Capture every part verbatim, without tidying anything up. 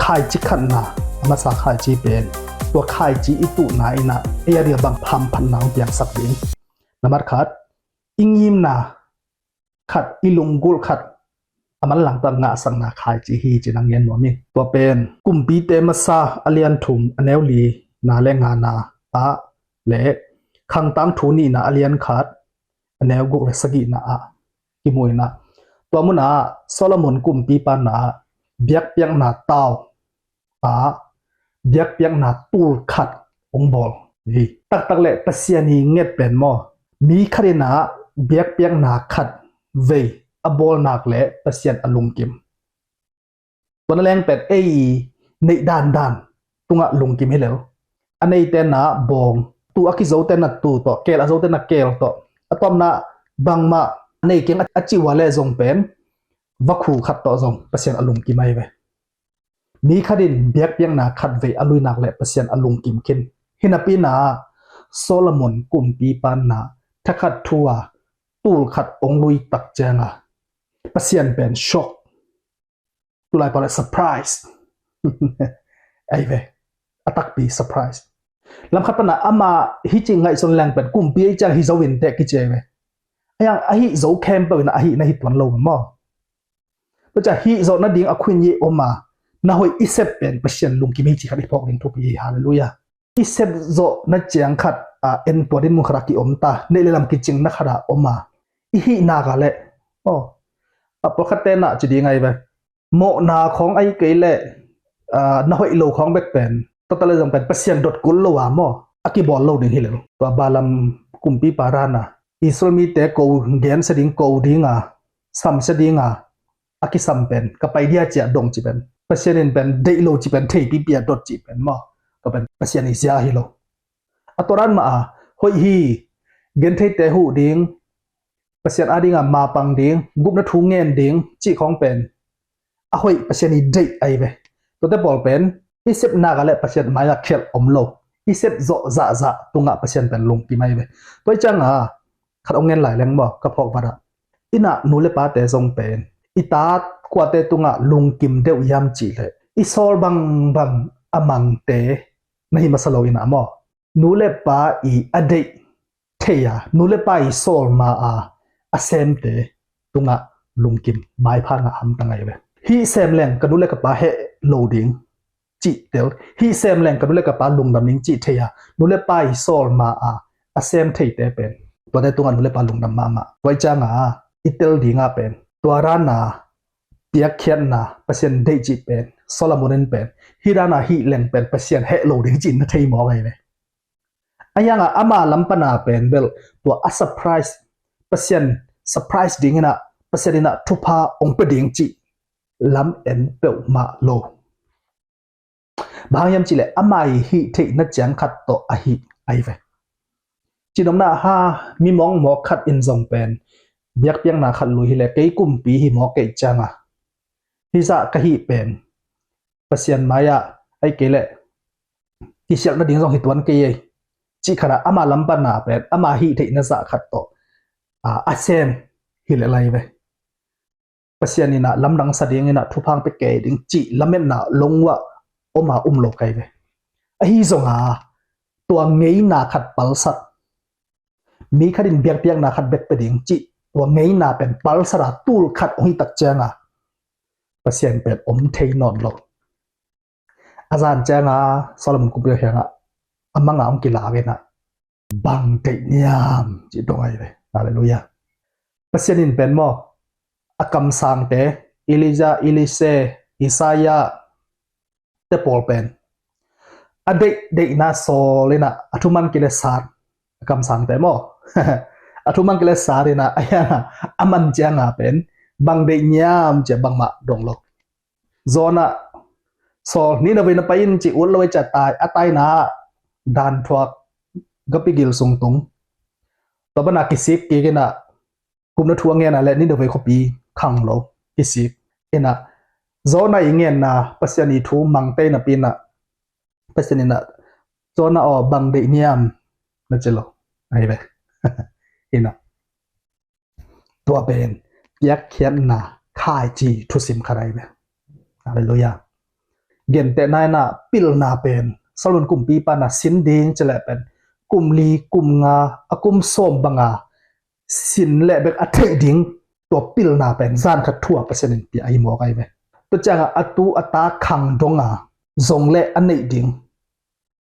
Khaici khatna, a masa khaici pen tua khaici i tuhna in ah ei a ding a bang hamphatna hong piangsak ding. Nambat khat, i ngimna khat, i lunggulh khat a manlang tawh ngahsakna khaici hi ci-in hong gen nuam ing. Tua pen Kumpite masa a lian thum, a neu lina le ngana ah le Khang Tangthu nihna a lian khat, a neu guk le sagihna ah kimu in ah, tua munah Solomon kumpipa in ah biakpiakna tau ah biakpiakna tul khat hong bawl hi. Taktak le Pasian i nget pen maw, mi khat in ah biakpiakna khat vei a bawl nak le Pasian a lungkim. Tua na leng pen ei i neih dandan tungah lungkim hi lel. A neite in ah bawng, tuu a kizote in ah tuu tawh, keel a zote in ah keel tawh, a tuamna bangmah a nei keng a cih uh a leh zong pen vakhu khat tawh zong Pasian a lungkim ahi ve. Mi khat in biakpiakna khat vei a lui nak le Pasian a lungkim khin. Hi napi in ah Solomon kumpipa in ah thakhat thu a tul khat hong lui tak ciang a Pasian pen shock. Tulai pau le surprise ahi ve. A takpi surprise. Lam khat pan ah ama hih ci ngaihsun leng pen kumpi ahih ciang hih zo inteh kici ahi ve. A hiang a hih zo khempeuh in ah a hih na hi tuan lo maw. Tua ciang hih zawh nading a khuin i om a, na hoih i sep pen Pasian lungkim hi cih khat i phawk ding thupi hi. Halleluiah. I sep zawhna ciang khat a, en tua din mun khat a ki om ta, neih le lam kicingna khat a om a, i hih nak a leh, aw, a pawlkhatte in ah ci ding ahi ve. Mawhna khawng ahih kei leh, a, na hoih lo khawng bek pen, tua ta le zong pen Pasian dot kul lo a maw, a kibawl lo ding hi lel. Tua Balaam kumpipa dan a, Israel mite ko gensia ding, ko ding a, samsia ding a, a kisam pen ka pai dia ci-a dong cih pen, Pasian in pen deih lo cih pen theipipi a dot cih pen maw, tua pen Pasian i zia hi lo. A tua dan mah a, hoih hi, gentheite huh ding, Pasian a ding a mapang ding, gupna thu ngen ding cih khawng pen a hoih, Pasian i deih ahi ve. Tuate pawl pen i sep nak a leh Pasian mai-ah khialh om lo, i sep zawh zahzah tungah Pasian pen lungkim ahi ve. Tua ahih ciang a khat hong ngen lai leng maw, ka phawk vat ah, i na nu le pate zong pen i tat kuate tungah lungkim deuh hiam cih leh, i sawl bangbang a mangte na hi masa lo in ah maw, nu le pa i a deih thei a, nu le pa i sawl ma a, a semte tungah lungkim, maipha ngah hamtang ahi ve. Hih sem leng ka nu le ka pa heh lo ding cih tel, hih sem leng ka nu le ka pa lungdam ding cih thei a, nu le pa i sawl ma a, a sem theite pen tuate tungah nu le pa lungdam mahmah. Tua ahih ciang a i tel ding a pen, tua dan a piakkhiatna, Pasian deih cih pen Solomon in pen hih dan a hih leng pen Pasian heh lo ding cih na thei mawk ahi ve. A hiang a ama lam pan a pen bel tua a surprise, Pasian surprise ding in ah, Pasian in ah thupha hong pia ding cih lam en peuhmah lo. Bang hang hiam cih leh ama i hih theihna ciang khat tawh a hih ahi ve. Cihnopna ah, mi mawkmawk khat in zong pen biakpiakna khat lui hi leh, kei kumpi hi mawk kei ciang a, hih zah ka hih pen Pasian mai-ah ahih kei leh kisialh nading zong hi tuan kei ei, cih khat ah ama lam pan a pen ama hih theihna zah khat tawh a, a sem hi leh lai ve. Pasian in ah lamdang sa ding in ah thupha hong pia kei ding cih lametna long uah om a um lo kai ve. Ahi zong a, tua ngeina khat palsat, mi khat in biakpiakna khat bek pia ding cih tua ngeina pen palsat a tul khat hong hih tak ciang a, Pasian pen om thei nawn lo. A zan ciang a Solomon kumpi kiangah a mang a hong kilak in ah, bang deih niam cih dong ahi ve. Halleluiah. Pasian in pen maw, a kamsangte, Elijah, Elisha, Isaiah te pawl pen a deih deihna sawl in ah, a thuman kei leh sat, a kamsangte maw, a thuman kei leh sat in ah, a hiang a, a man ciang a pen bang deih niam ci-a bangmah dong lo. Jonah sawl, Nineveh na pai in ci, ut lo ei ci-a tai, a taina ah dan thuak, gapi gil sung tung. Tua pan a kisik kik in ah, gupna thu a ngen a leh Nineveh khuapi khang lo, kisik in ah, Jonah i ngenna Pasian i thu mang tei napi in ah, Pasian in ah, Jonah aw, bang deih niam na ci lo ahi ve. In ah, tua pen piakkhiatna khaici thusim khat ahi ve. Halleluiah. Gentehna in ah pilna pen Solomon kumpipa in ah sin ding ci leh pen kum li, kum nga, a kum sawm banga sin leh bek a theih ding tua pilna pen zan khat thu-a Pasian in pia ahi mawk ahi ve. Tua ciangah a tu a ta khang donga zong leh a neih ding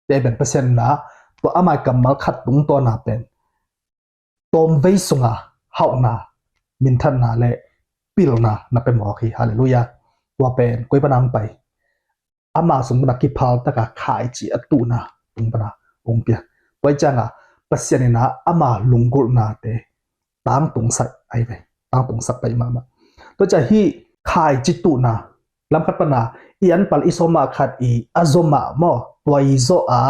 te pen Pasian in ah tua a mai kammal khat tungtawna pen tawmvei sunga hauhna, minthanna leh pilna na pia mawk hi. Halleluiah. Tua pen koi pana hong pai? Ama sung pana kiphal taka khaici a tuhna tung pana hong pia. Tua ciangah Pasian in ah ama lunggulhnate tangtungsak ahi ve. Tangtungsak pai mahmah. Tua ciang hih khaici tuhna, lamkhat pana i anpal i sawma khat i a zaw mah maw, tua i zaw a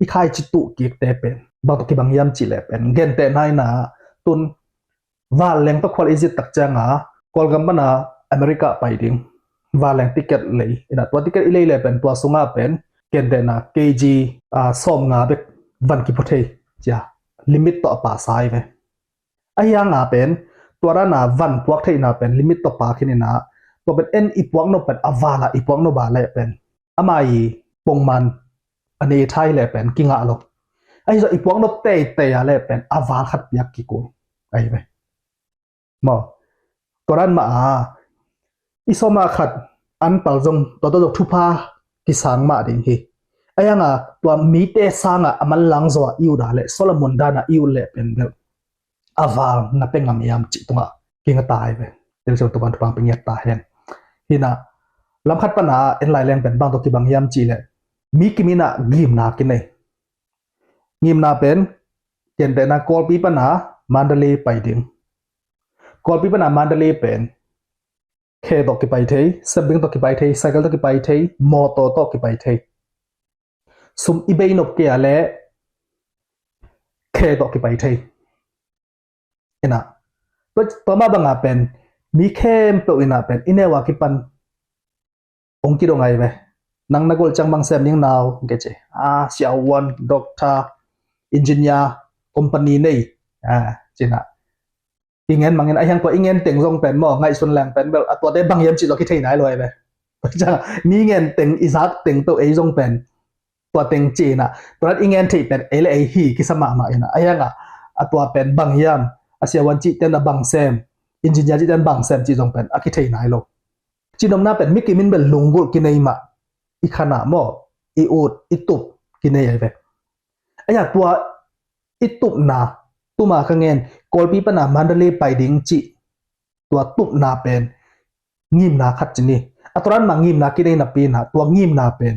i khaici tuh kikte pen bang tawh kibang hiam cih leh pen gentehna in ah tun vanleng tawh khual i zit tak cianga Kawlgam pana America pai ding vanleng ticket lei in ah tua ticket i lei leh pen tua sungah pen gentehna kg sawm nga bek van kipua thei cia limit tawh a pasa ahi ve. Ahi hanga pen tua dana van puak theihna pen limit tawh pa khin in ah tua pen en i puak nop pen a vala i puak nop a leh pen ama i pongman a nei thai leh pen kingah lo. Ahi zong i puak nop teitei a leh pen a val khat piak kikul ahi ve. Maw, tua dan mah a i sawma khat anpal zong tua tua zong thupha kisang mah ding hi. Ahi hanga tua mite sangah a manlang zaw a i ut a leh Solomon dana i ut leh pen bel a val na pia ngam hiam cih tungah kinga ta hi ve. Tel ciang tua pan thupha pia ngiat ta hen. Hi in ah lamkhat pana en lai leng pen bang tawh kibang hiam cih leh mi kim in ah ngimna kinei. Ngimna pen gentehna Kawlpi pana Mandalay pai ding. Kawlpi pana Mandalay pen khe tawh kipai thei, sepbing tawh kipai thei, cycle tawh kipai thei, mawtaw tawh kipai thei. Sum i bei nop kei a leh khe tawh kipai thei. Ina tua mah banga pen mi khempeuh in ah pen i neu a kipan hong kidong ahi ve. Nang na gol ciang bang sem ning nau kei ci a, siavuan, doctor, engineer, company nei a ci in ah i ngen mangin ahi hang tua i ngen teng zong pen maw ngaihsun leng pen bel a tuate bang hiam cih zong kithei nai lo ahi ve. Mi ngen teng i zak teng peuh ei zong pen tua teng ci in ah tua dan i ngen theih pen ei le ei hi kisa mahmah in ah ahi hanga a tua pen bang hiam, a siavuan cihte na bang sem, engineer cihte na bang sem cih zong pen a kithei nai lo. Cihnopna pen mi kim in bel lunggulh kinei mah i khanah maw i ut i tup kinei ahi ve. Ahi hanga tua i tupna tuma ka ngen Kawlpi pana Mandalay pai ding cih tua tupna pen ngimna khat ci ni. A tua dan mah ngimna kinei napi in ah tua ngimna pen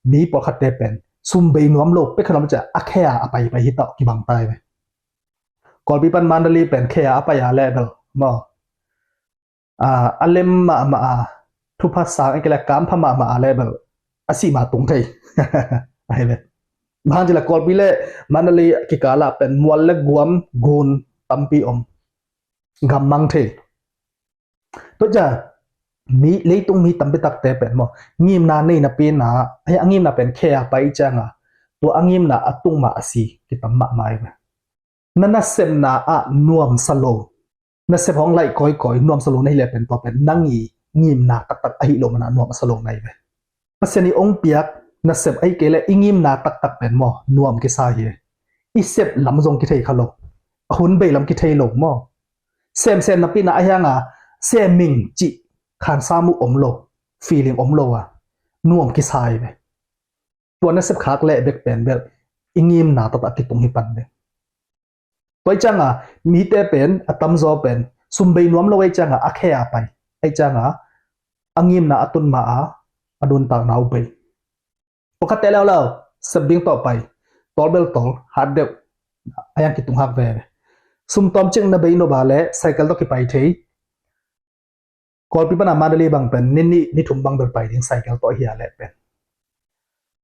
mi pawlkhatte pen sum bei nuam lo pek kha nuam ciah a khe a a pai pai hi tawh kibang ta hi ve. Kawlpi pan Mandalay pen khe a a pai a leh bel maw a lem mahmah a thupha sang en kei leh kampha mahmah a leh bel a sih ma tung thei ahi ve. Bang hang ci leh Kawlpi leh Mandalay kikalah pen mual leh guam gun tampi om, gam mang thei. Tua ciang mi leitung mi tampi takte pen maw ngimna nei napi in ah a ngimna pen khe a pai cianga tua a ngimna a tung mah a si kitam mahmah ahi ve. Na nasepna ah nuamsa lo, nasep hong laih kawikawi nuamsa lo na hi leh pen tua pen nang i ngimna taktak ahi lo mana nuamsa lo na hi ve. Pasian i hong piak nasep ahi kei leh i ngimna taktak pen maw nuam kisa hi. I sep lam zong kithei kha lo, a hun bei lam kithei lo maw. Semsem napi in ah ahi hanga seming cih khansam uh om lo, feeling om lo a nuam kisa hi ve. Tua nasep khak leh bek pen bel i ngimna taktak kitung hi pan ve. Tua ahi cianga mite pen a tamzaw pen sum bei nuam lo ahi cianga a khe a pai ahi cianga a ngimna a tun ma a a nuntakna uh bei. Pawlkhatte leuleu sepbing tawh pai, tawlbel tawl hat deuh a yang kitung hak veve. Sum tawmcik na bei nop a leh cycle tawh kipai thei. Kawlpi pana Mandalay bang pen ni nih ni thum bang bel pai ding cycle tawh hi a leh pen.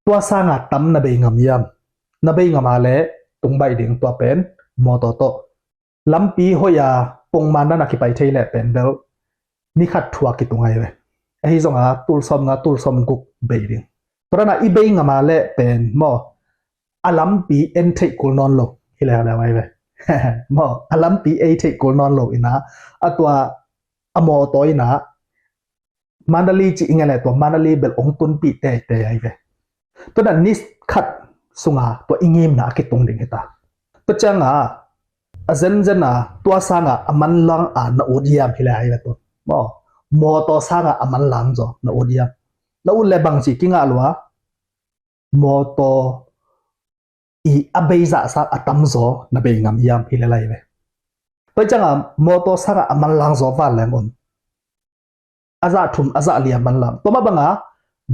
Tua sanga tam na bei ngam hiam? Na bei ngam a leh tung baih ding tua pen mawtaw tawh. Lampi hoih a pongman dana kipai thei leh pen bel ni khat thuak kitung ahi ve. Ahi zonga tul sawm nga tul sawm guk bei ding. Tua dana i bei ngam a leh pen maw a lampi en theih kul nawn lo hi leuleu ahi ve. Maw a lampi ei theih kul nawn lo in ah a tua a mawtaw in ah Mandalay ci i ngen le tua Mandalay bel ong tunpih teitei ahi ve. Tua na ni khat sunga tua i ngimna a kitung ding hita. Tua cianga a zenzen a tua sanga a manlang a na ut iam hi le ahi ve tua. Maw, mawtaw sanga a manlang zaw na ut iam. Na ut le bang ci kingah lua. Mawtaw i a beizah sang a tamzaw na bei ngam iam hi le lai ve. Tua cianga mawtaw sanga a manlang zaw vanleng om. A zah thum a zah li a manlang. Tua mah banga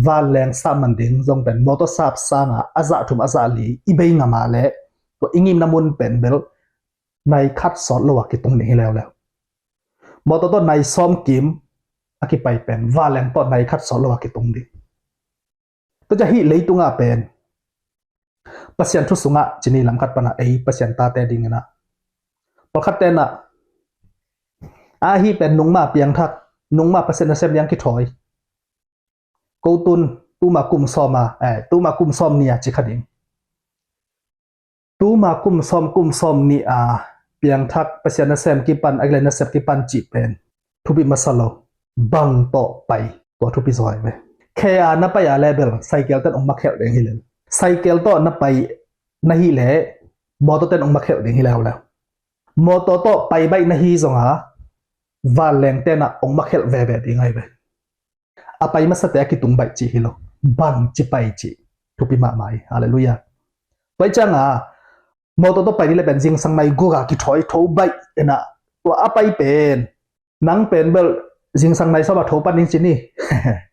vanleng sah man ding zong pen mawtaw sap sanga a zah thum a zah li i bei ngam a le tua i ngimna mun pen bel nai khat sawt lo a kitung ding hi leuleu. Mawtaw tawh nai sawm kim a kipai pen vanleng tawh nai khat sawt lo a kitung ding. Tua ciah hih leitungah pen Pasian thu sungah cini lamkhat panah ei Pasian tate dinginah pawlkhat tenah a hih pen nungma piangthak, nungma Pasian nasem liang kithawi. Ko tun tuma kum sawma, eh, tuma kum sawm nia ci kha ding. Tuma kum sawm, kum sawm nih a piangthak Pasian nasem kipan, a gile nasep kipan cih pen thupi masa lo. Bang tawh pai tua thupi zaw hi ve. Khe a na pai a le bel cycle ten ong makhelh ding hi le. Cycle tawh na pai na hi le mawtaw ten ong makhelh ding hi leuleu. Mawtaw tawh pai baih na hi zonga vanleng tenah ong makhelh veve ding ahi ve. A pai masate a kitung baih cih hi lo. Bang ci pai cih thupi mahmah hi. Halleluiah. Pai cianga mawtaw tawh pai ni le pen zingsang nai guka kithawi tho baih inah tua a pai pen nang pen bel zingsang nai sawma tho pan ding ci ni.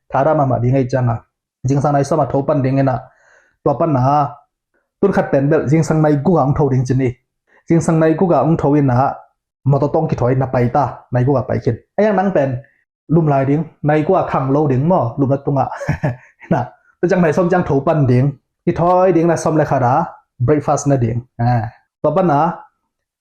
Thada mahmah ding ahi cianga zingsang nai sawma tho pan ding inah tua pana tun khat pen bel zingsang nai guka ong tho ding ci ni. Zingsang nai guka ong tho inah mawtaw tawh ong kithawi na pai ta, nai guka pai khin. A yang nang pen lum lai ding, nai kua khang lo ding maw, lum na tungah. Na, tua ciang nai sawm ciang tho pan ding, kithawi ding na sawm le khat a breakfast na ding. Tua pana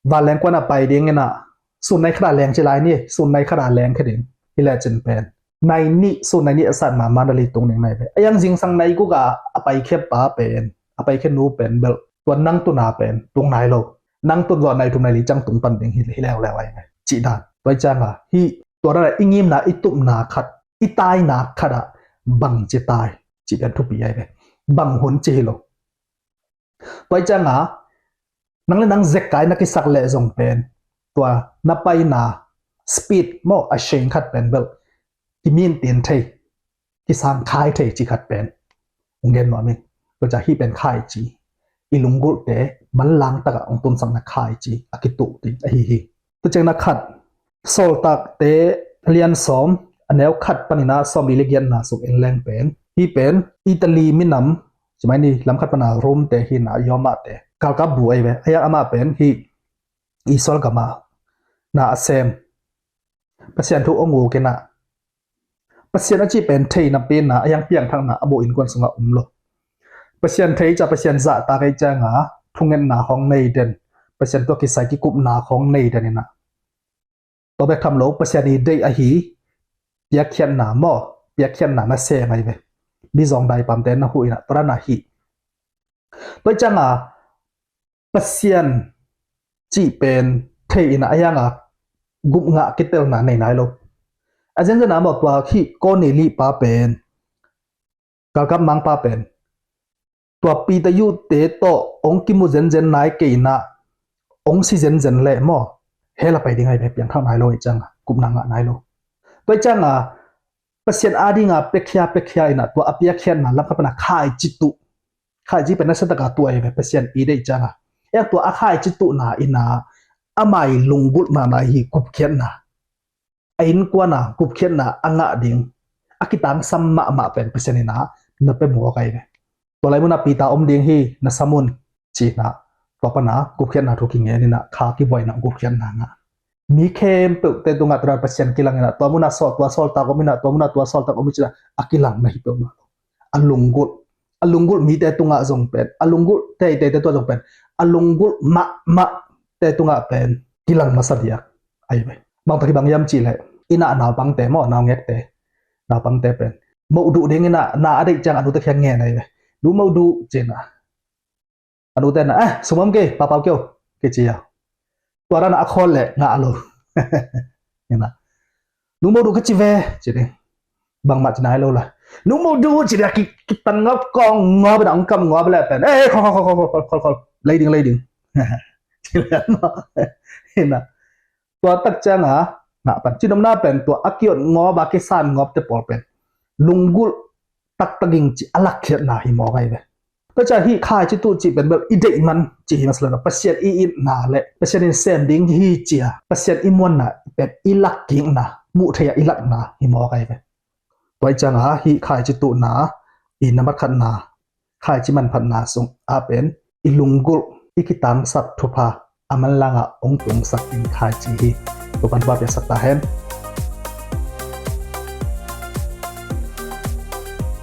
vanleng kuana pai ding inah sun nai khat a leng ci lai ni, sun nai khat a leng khe ding. Hi le cin pen nai nih, sun nai nih a sat ma Mandalay tung ding nai ve. A yang zingsang nai guka a pai khia pa pen, a pai khia nu pen bel tua nang tuna pen tung nai lo. Nang tun zawh nai thum nai li ciang tung pan ding hi leuleu ahi ve. Cih dan tua hi cianga hih tua dana i ngimna, i tupna khat, i taina khat ah bang ci tai cih pen thupi ahi ve. Bang hun ci hi lo. Tua hi cianga nang le nang zekkai na kisak leh zong pen tua na paina speed maw a seng khat pen bel kimintin thei, kisang khai thei ci khat pen ong gen nuam ing. Tua ciah hih pen khai ci, i lunggulhte manlang takah ong tunsakna khai ci a kituh ding ahi hi. Tua ciang na khat Sawltakte lian sawm a neu khat paninah sawm li le giatna suk en leng pen hih pen Italy minam, cimai ni lamkhat pana Rome te hinah Roma te galkap bu ahi ve. A yak amah pen hih Israel gamah na a sem Pasian thu ong uk inah Pasian a cih pen thei napi inah a yang piangthakna a muh innkuan sungah um lo. Pasian thei ciah Pasian zahtak ei cianga thungetna hong nei den, Pasian tua kisai kikupna hong nei den inah tua bek tham lo Pasian i deih ahi piakkhiatna maw, piakkhiatna na sem ahi ve. Mizawng daipamte na huh inah tua dana hih tua cianga Pasian cih pen thei inah a yanga gupngah kitelna nei nai lo. A zenzen a maw tua hih Korneli pa pen galkap mangpa pen tua Peter yuhte tawh ong kimu zenzen nai kei inah ong si zenzen leh maw hell a pai ding ahi ve, piangthak nai lo ahi cianga gupna ngah nai lo. Tua ahi cianga Pasian adinga piakhia piakhia inah tua a piakkhiatna lamkhat pana khaici tuh, khaici pen na setaka tuh ahi ve Pasian i deih cianga. Eng tua a khaici tuhna inah amai lunggulh mahmah hi gupkhiatna, a innkuana gupkhiatna a ngah ding a kitangsam mahmah pen Pasian inah na pia mawk ahi ve. Tua lai munah Peter om ding hi na sam un cinah tua pana gupkhiatna thu kingen inah kha kibuainah gupkhiatna ngah. Mi khempeuhte tungah tua Pasian kilang inah tua munah sawl, tua sawltak om inah tua munah tua sawltak om hi cinah a kilang na hi peuhmah lo. A lunggulh, a lunggulh mite tungah zong pen, a lunggulh teiteite tungah zong pen, a lunggulh mahmahte tungah pen kilang masa diak ahi ve. Bangtak hi bang hiam cihleh inah naupangte maw, naungekte, naupangte pen moh duh ding inah na a deih ciang a nute khiang ngen ahi ve. Nu moh duh cinah a nute na eh sum om kei, papau kei o kici a. Tua dana a khawl leh ngah lo. Inah nu moh duh ka ci ve ci ding. Bangmah ci nai lo la. Nung mu du ci dia ki, kitan ngawp kawng ngawp na ong kam ngawp leh pen. Eh, khol, khol, khol, khol, khol, khol, khol. Lei ding, lei ding. Ci leh maw. Hi na. Tua tak ciang a, na pan. Ci nopna pen tua a kiot ngawp a kisan ngawp te pawl pen. Lunggulh taktak ing ci a lakkhiatna hi mawk ai ve. Tua ciang hih khaici tuh cih pen bel i deih man cih hi masa lo na, Pasian i itna le Pasian in sem ding hi cia Pasian i muanna pen i lak kikna, muh thei a i lakna hi mawk ai ve. Tua ciang a hih khaici tuhna i na mat khatna, khaici manphatna sung a pen i lunggulh i kitangsak thupha a manlang a ong tungsak ding khaici hi. Tua pan thupha piaksak ta hen.